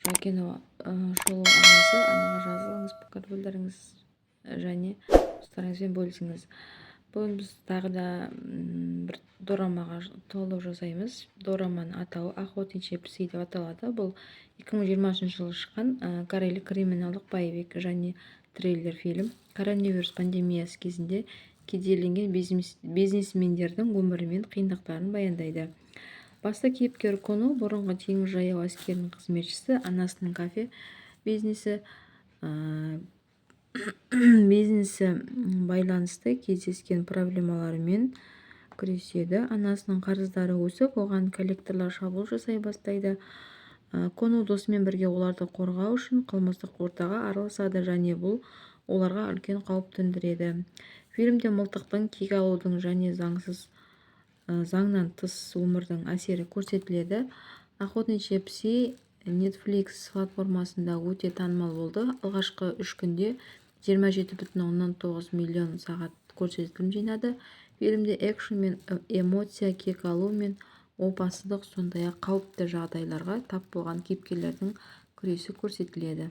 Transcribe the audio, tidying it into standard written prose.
Кино шолу арнасы. Арнаға жазылыңыз, пікір білдіріңіз және достарыңызбен бөлісіңіз. Бүгін біз тағы да бір дорамаға талдау жасаймыз. Дораманың атауы «Охотничьи псы» деп аталады. Бұл 2023 жылы шыққан корейлік криминалдық боевик және триллер фильм. Коронавирус пандемиясы кезінде кедейленген бизнесмендердің өмірі мен қиындықтарын баяндайды. Басты кейіпкер Кону, бұрынғы теңіз жаяу әскерінің қызметшісі, анасының кафе бизнесі байланысты кездескен проблемалармен күреседі. Анасының қарыздары өсіп, оған коллекторлар шабуыл жасай бастайды. Кону досымен бірге оларды қорғау үшін қылмыстық ортаға араласады және бұл оларға үлкен қауіп төндіреді. Фильмде мылтықтың, кек алудың және заңнан тыс өмірдің әсері көрсетіледі. «Охотничьи псы» Netflix платформасында өте танымал болды. Алғашқы 3 күнде 27,9 миллион сағат көрсетілім жинады. Фильмде экшн мен эмоция, кек алу мен опасыздық, сондай-ақ қауіпті жағдайларға тап болған кейіпкерлердің күресі көрсетіледі.